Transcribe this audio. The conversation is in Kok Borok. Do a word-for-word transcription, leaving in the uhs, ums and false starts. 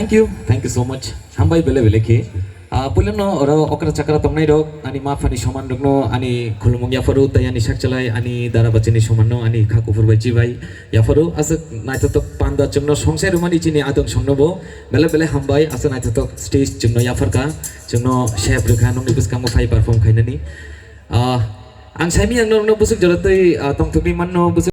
Thank you, thank you so much. Hambai bele bele khe. Ah, puilano oro okra chakra tongnai rok, ani ma phani soman rokno ani khulumung yapharo, tei ani sakchalai, ani dara bachini somanno, ani kha kuphur bai chibai yapharo. Aswk naithothok panda chwngno songsai rwmani chini adong songno bo bele bele hambai, aswk naithothok stage chwngno yapharkha, chwngno sep rwkha nokni bwskango phai perform khainani. Ah, ang saimanya ang norokno bwswk jora tei, ah, tongthokni manno bwswk